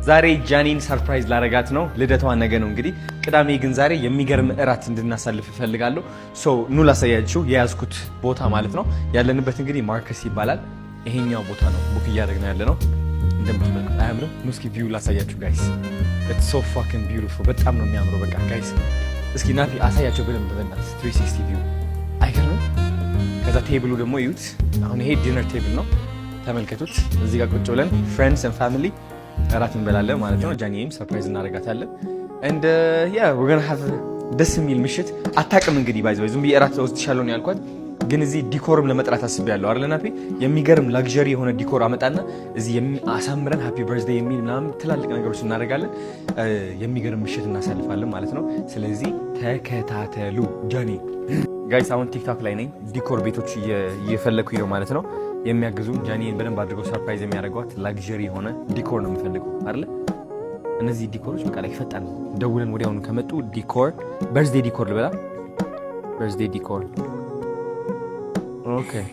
ዛሬ ጃኒን surprise ላረጋት ነው። ልደቷ ነገ ነው እንግዲህ ቅዳሜ ግን ዛሬ የሚገርም እራት እንድናሳልፍ እፈልጋለሁ። So ኑ ላሳያችሁ የያዝኩት ቦታ ማለት ነው። ያለንበት እንግዲህ ማርከስ ይባላል። ይሄኛው ቦታ ነው book እያደረግነው ያለ ነው። እንደምትመለከቱት አያምርም? ኑ እስኪ view ላሳያችሁ guys። It's so fucking beautiful። በጣም ነው የሚያምረው። በቃ guys እስኪ ናፊ አሳያቸው በደንብ በእናትህ 360 view አይገርምም? ከዛ table ኡ ደግሞ እዩት። አሁን ይሄ dinner table ነው፣ ተመልከቱት። እዚህ ጋር ቁጭ ብለን friends and family እራት እንበላለን ማለት ነው። ጃኒም surprise እናደርጋታለን። And yeah, we're gonna have ደስ የሚል ምሽት። አታውቅም እንግዲህ by the way ዝም ብዬ እራት ወስድሻለሁ ነው ያልኳት፣ ግን እዚህ decor ም ለመጥራት አስቤያለሁ አይደል ናፊ? የሚገርም luxury የሆነ decor አመጣና እዚህ አሳምረን happy birthday የሚል ምናምን ትላልቅ ነገሮች እናደርጋለን። የሚገርም ምሽት እናሳልፋለን ማለት ነው። ስለዚህ ተከታተሉ ጃኒ። Guys አሁን ቲክቶክ ላይ ነኝ። Decor ቤቶች እየፈለግኩኝ ነው ማለት ነው። የሚያግዙ ጃኒን በደንብ አድርገው surprise የሚያደርጓት luxury የሆነ decor ነው የምፈልገው አይደለ? እነዚህ decor ኦች በቃ ላይ ፈጣን ደውለን ወዲያውኑ ከመጡ decor birthday decor ልበላ፣ birthday decor okay።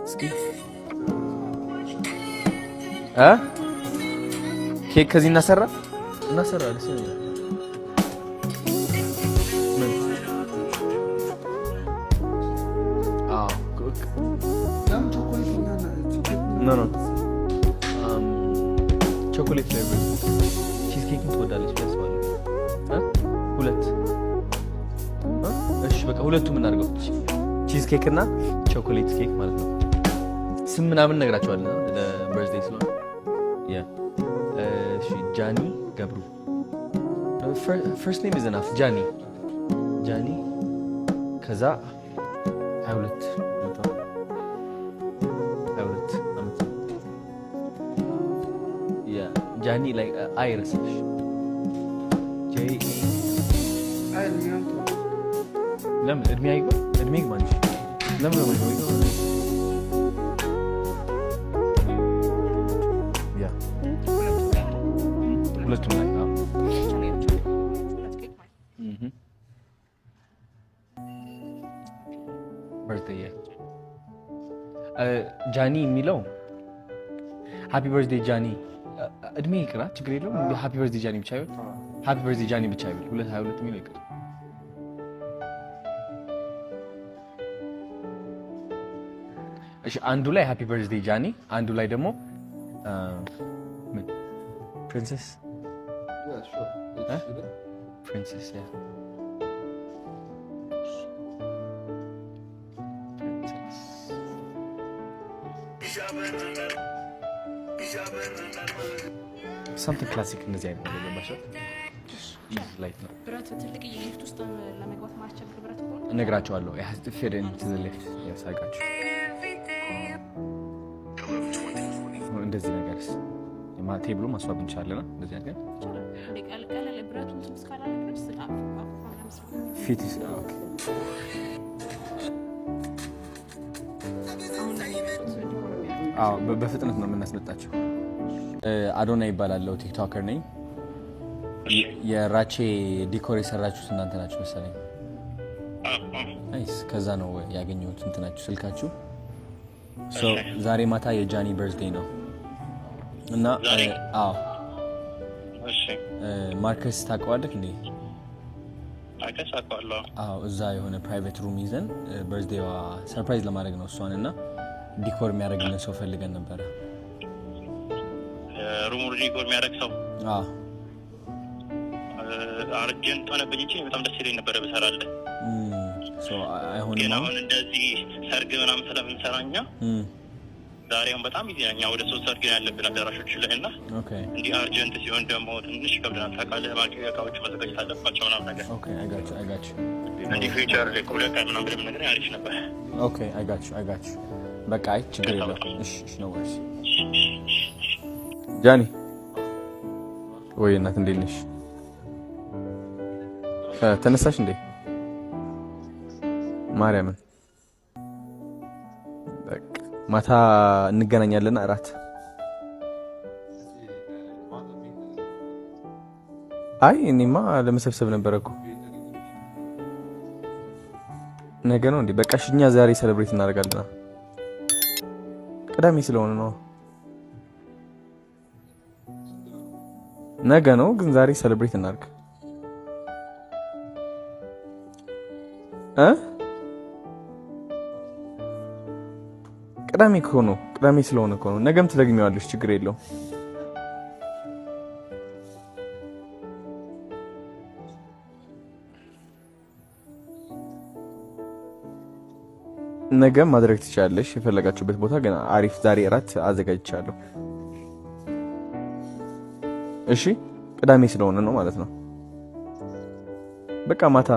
እስኪ እ ኬክ ከዚህ እናሰራ እናሰራ ደስ ይለኛል። ምን? አዎ፣ no, chocolate flavor cheese cake ም ትወዳለች ብዬ አስባለሁ። እ ሁለት እ እሺ በቃ ሁለቱም እናድርገው። Cheese cake እና chocolate cake ማለት ነው። ስም ምናምን እነግራቸዋለን ለ birthday ስለሆነ። Yeah, እሺ ጃኒ ገብሩ first name is enough። ጃኒ ጃኒ ከዛ 22 22 ዓመት። Yeah, ጃኒ ላይ አይረሳሽ J A። ለምን እድሜ አይግባ? እድሜ ይግባ እንጂ ለምን ነው የማይገባው? Yeah, ሁለቱም ላይ አዎ። እህ birthday ጃኒ የሚለው happy birthday ጃኒ እድሜ ይቅራ ችግር የለውም። Happy birthday ጃኒ ብቻ ይበል። Happy birthday ጃኒ ብቻ ይበል። ሁለት 22 የሚለው ይቅር። እሺ አንዱ ላይ happy birthday ጃኒ፣ አንዱ ላይ ደግሞ ምን princess princess, yeah, princess something classic እንደዚህ አይነት ነገር ገባሽ? Light ነው። ብረት ትልቅ ሊፍት ውስጥ ለመግባት ማስቸግር ብረት ከሆነ እነግራቸዋለሁ። It has to fit into the lift. Yes, I got you. እንደዚህ ነገርስ table ኡ ማስዋብ እንችላለን። እንደዚህ አድርገን ይቻላል። እንደ ቀለል ብረቱ እንትን እስካላለ ድረስ አፍ ፊት okay። አሁን ነው የሚመጡት decor የሚያደርጉት። አዎ በፍጥነት ነው የምናስመጣቸው። አዶና ይባላለው TikToker ነኝ። የራቼ decor የሰራችሁት እናንተ ናችሁ መሰለኝ። Nice። ከዛ ነው ያገኘሁት እንትናችሁ ስልካችሁ። So ዛሬ ማታ የጃኒ birthday ነው እና ዛሬ? አዎ። ማርከስ ታውቀዋለህ እንዴ? ማርከስ አውቀዋለሁ። አዎ እዛ የሆነ private room ይዘን birthday ዋ surprise ለማድረግ ነው እሷን እና decor የሚያደርግልን ሰው ፈልገን ነበረ። Room ኡ decor የሚያደርግ ሰው? አዎ። Urgent ሆነብኝ እንጂ በጣም ደስ ይለኝ ነበረ ብሰራልህ። So አይሆንም። ግን አሁን አሁን እንደዚህ ሰርግ ምናምን ስለምንሰራ እኛ ዛሬ አሁን በጣም busy ነን። እኛ ወደ ሶስት ሰርግ ነው ያለብን አዳራሾች ላይ እና እንዲህ urgent ሲሆን ደግሞ ትንሽ ይከብደናል። ታውቃለህ፣ ማርኬት እቃዎች መዘጋጀት አለባቸው ምናምን ነገር። Okay, I got you, I got you. እንዲህ future ላይ 2 ቀን ምናምን ብለህ ነገር አሪፍ ነበር። Okay, I got you, I got you. በቃ አይ ችግር የለውም። እሺ እሺ፣ no worries። ጃኒ ወይ እናት እንዴት ነሽ? ተነሳሽ እንዴ? ማርያምን በቃ ማታ እንገናኛለን እራት። አይ እኔማ ለመሰብሰብ ነበረ እኮ። ነገ ነው እንዴ? በቃ እሺ፣ እኛ ዛሬ celebrate እናደርጋለን። ቅዳሜ ስለሆነ ነው። ነገ ነው ግን ዛሬ celebrate እናድርግ እ ቅዳሜ እኮ ነው። ቅዳሜ ስለሆነ እኮ ነው። ነገም ትደግሚዋለሽ፣ ችግር የለውም። ነገም ማድረግ ትችላለሽ የፈለጋችሁበት ቦታ። ግን አሪፍ ዛሬ እራት አዘጋጅቻለሁ። እሺ ቅዳሜ ስለሆነ ነው ማለት ነው። በቃ ማታ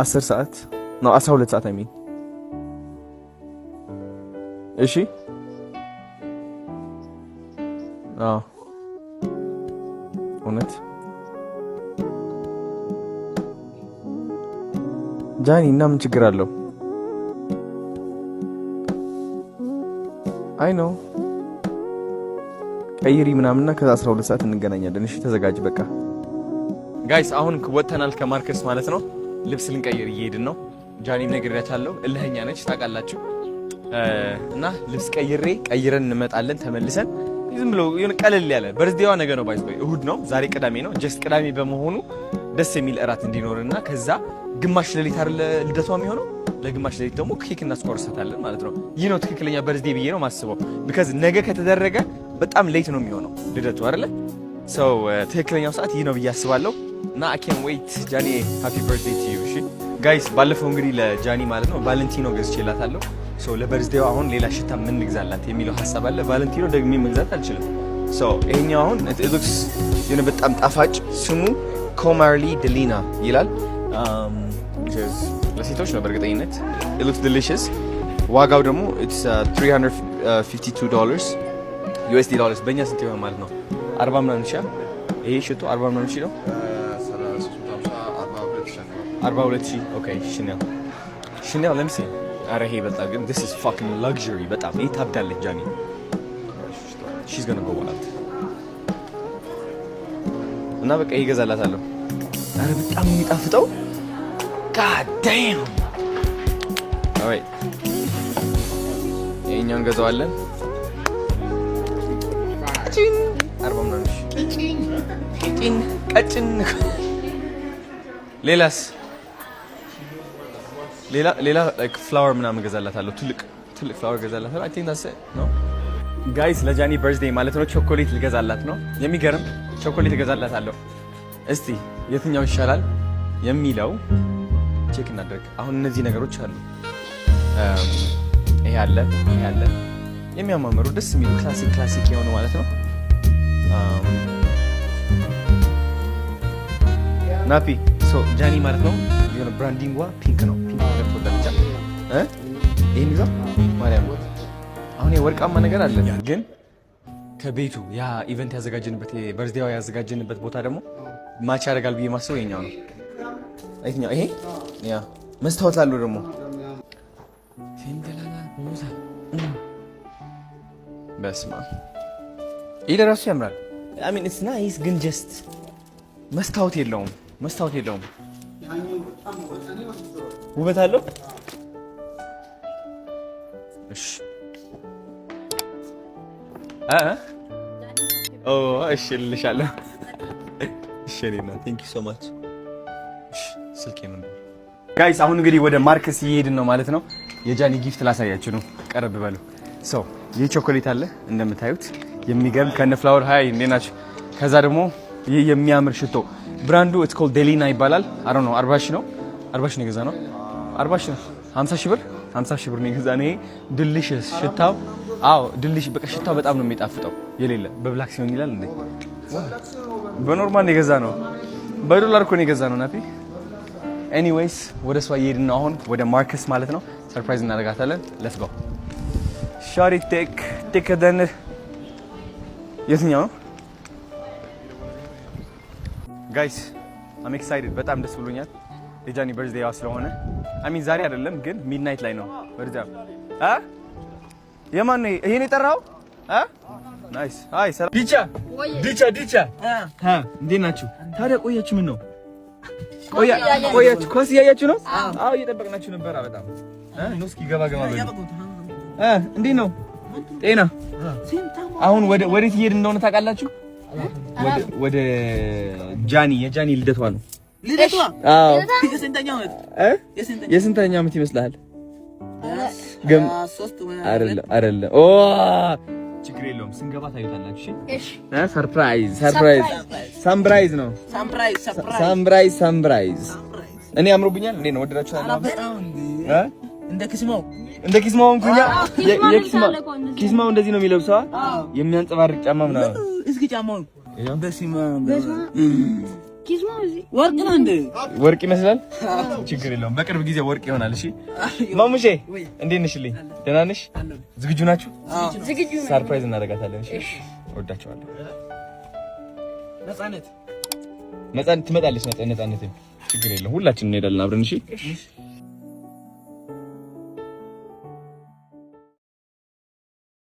10 ሰዓት ነው፣ 12 ሰዓት I mean። እሺ አዎ እውነት ጃኒ፣ እና ምን ችግር አለው? I know ቀይሪ ምናምንና ከዛ 12 ሰዓት እንገናኛለን። እሺ ተዘጋጅ። በቃ guys አሁን ወጥተናል ከማርከስ ማለት ነው። ልብስ ልንቀይር እየሄድን ነው። ጃኒም ነግሬያታለሁ፣ እልህኛ ነች ታውቃላችሁ። እና ልብስ ቀይሬ ቀይረን እንመጣለን ተመልሰን። ዝም ብሎ የሆነ ቀለል ያለ birthday ዋ ነገ ነው፣ by the way እሁድ ነው፣ ዛሬ ቅዳሜ ነው። Just ቅዳሜ በመሆኑ ደስ የሚል እራት እንዲኖርና ከዛ ግማሽ ሌሊት አይደለ ልደቷ የሚሆነው፣ ለግማሽ ሌሊት ደግሞ ኬክ እናስቆርሳታለን ማለት ነው። ይህ ነው ትክክለኛ birthday ብዬ ነው ማስበው። Because ነገ ከተደረገ በጣም late ነው የሚሆነው ልደቱ አይደለ? So ትክክለኛው ሰዓት ይህ ነው ብዬ አስባለሁ። እና አይ ካን ዌይት። ጃኒ፣ happy birthday to you። እሺ guys፣ ባለፈው እንግዲህ ለጃኒ ማለት ነው ቫለንቲኖ ገዝቼላታለሁ። So ለ birthday ው አሁን ሌላ ሽታ ምን ልግዛላት የሚለው ሀሳብ አለ። ቫለንቲኖ ደግሜ መግዛት አልችልም። So ይሄኛው አሁን it looks የሆነ በጣም ጣፋጭ፣ ስሙ ኮማርሊ ደሊና ይላል። ለሴቶች ነው በእርግጠኝነት። It looks delicious። ዋጋው ደግሞ it's $352 USD dollars። በእኛ ስንት ይሆን ማለት ነው? 40 ምናምን ሺህ። ይሄ ሽቶ 40 ምናምን ሺህ ነው። 42 ሺህ። Okay፣ Chanel, Chanel ለምሲ። ኧረ ይሄ ይበልጣል ግን this is fucking luxury በጣም። ይሄ ታብዳለች ጃኒ፣ she's gonna go wild። እና በቃ ይሄ እገዛላታለሁ። ኧረ በጣም የሚጣፍጠው፣ god damn። Alright፣ ይሄኛውን እንገዛዋለን። ቀጭን 40 ምናምን ሺህ፣ ቀጭን ቀጭን። ሌላስ? ሌላ ሌላ like flower ምናምን እገዛላታለሁ። ትልቅ ትልቅ flower እገዛላታለሁ። I think that's it ነው guys። ለጃኒ birthday ማለት ነው ቾኮሌት ልገዛላት ነው። የሚገርም ቾኮሌት እገዛላታለሁ። እስቲ የትኛው ይሻላል የሚለው check እናደርግ። አሁን እነዚህ ነገሮች አሉ። ይሄ አለ፣ ይሄ አለ። የሚያማምሩ ደስ የሚሉ classic classic የሆኑ ማለት ነው። ናፒ፣ so ጃኒ ማለት ነው የሆነ branding ዋ pink ነው። Pink ነገር ትወዳለች። እ ይሄን ይዛ ማርያም አሁን የወርቃማ ነገር አለ፣ ግን ከቤቱ ያ event ያዘጋጀንበት birthday ዋ ያዘጋጀንበት ቦታ ደግሞ match ያደርጋል ብዬ ማስበው የኛው ነው። የትኛው? ይሄ yeah መስታወት አለው ደግሞ። በስመ አብ፣ ይህ ለራሱ ያምራል። I mean, it's nice ግን just መስታወት የለውም። መስታወት የለውም። ውበት አለው። እሺ እ ኦ እሺ እልሻለሁ። እሺ እኔና thank you so much። እሺ ስልኬ ምን guys፣ አሁን እንግዲህ ወደ ማርከስ እየሄድን ነው ማለት ነው። የጃኒ gift ላሳያችሁ ነው። ቀረብ በሉ። So ይህ ቾኮሌት አለ እንደምታዩት የሚገርም ከነ flower። Hi፣ እንዴት ናችሁ? ከዛ ደግሞ ይህ የሚያምር ሽቶ brand ኡ it's called ዴሊና ይባላል። I don't know፣ 40 ሺህ ነው። 40 ሺህ ነው የገዛ ነው። 40 ሺህ ነው። 50 ሺህ ብር፣ 50 ሺህ ብር ነው የገዛ ነው። ይሄ delicious ሽታው። አዎ delicious፣ በቃ ሽታው በጣም ነው የሚጣፍጠው። የሌለ በ black ሲሆን ይላል እንዴ? በ normal ነው የገዛ ነው። በዶላር እኮ ነው የገዛ ነው ናፒ። Anyways ወደ እሷ እየሄድን ነው አሁን ወደ ማርከስ ማለት ነው። Surprise እናደርጋታለን። Let's go ሻሪ ቴክ ቴክ ደን። የትኛው ነው guys? I'm excited፣ በጣም ደስ ብሎኛል። የጃኒ birthday ዋ ስለሆነ፣ I mean ዛሬ አይደለም ግን midnight ላይ ነው birthday ዋ። አ የማን ነው ይሄን የጠራው? አ nice። Hi፣ ሰላም። ዲቻ ዲቻ ዲቻ፣ እንዴት ናችሁ? ታዲያ ቆያችሁ? ምን ነው ቆያችሁ? ኳስ እያያችሁ ነው? አዎ እየጠበቅናችሁ ነበር። በጣም እ ኑ እስኪ ገባ ገባ በሉ። እንዴት ነው? ጤና። አሁን ወደ ወዴት እየሄድን እንደሆነ ታውቃላችሁ? ወደ ጃኒ፣ የጃኒ ልደቷ ነው። ልደቷ? አዎ። የስንተኛ ዓመት? እ የስንተኛ ዓመት ይመስልሃል? አይደለም አይደለም። ኦ፣ ችግር የለውም፣ ስንገባ ታዩታላችሁ። እሺ፣ surprise surprise surprise ነው። Surprise surprise። እኔ አምሮብኛል እንዴ ነው? ወደዳችኋል? እ እንደ ኪስማው። እንደ ኪስማው ሆንኩኛ። የኪስማ ኪስማው እንደዚህ ነው የሚለብሰው፣ የሚያንጸባርቅ ጫማ ምናምን። እስኪ ጫማውን፣ በስመ አብ፣ ወርቅ ነው እንዴ? ወርቅ ይመስላል። ችግር የለውም፣ በቅርብ ጊዜ ወርቅ ይሆናል። እሺ ማሙሼ፣ እንዴት ነሽልኝ? ደህና ነሽ? ዝግጁ ናችሁ? ዝግጁ ነን። Surprise እናደርጋታለን። እሺ፣ እወዳቸዋለሁ። ነፃነት። ነፃነት ትመጣለች። ነፃነት ችግር የለውም። ሁላችን እንሄዳለን አብረን። እሺ።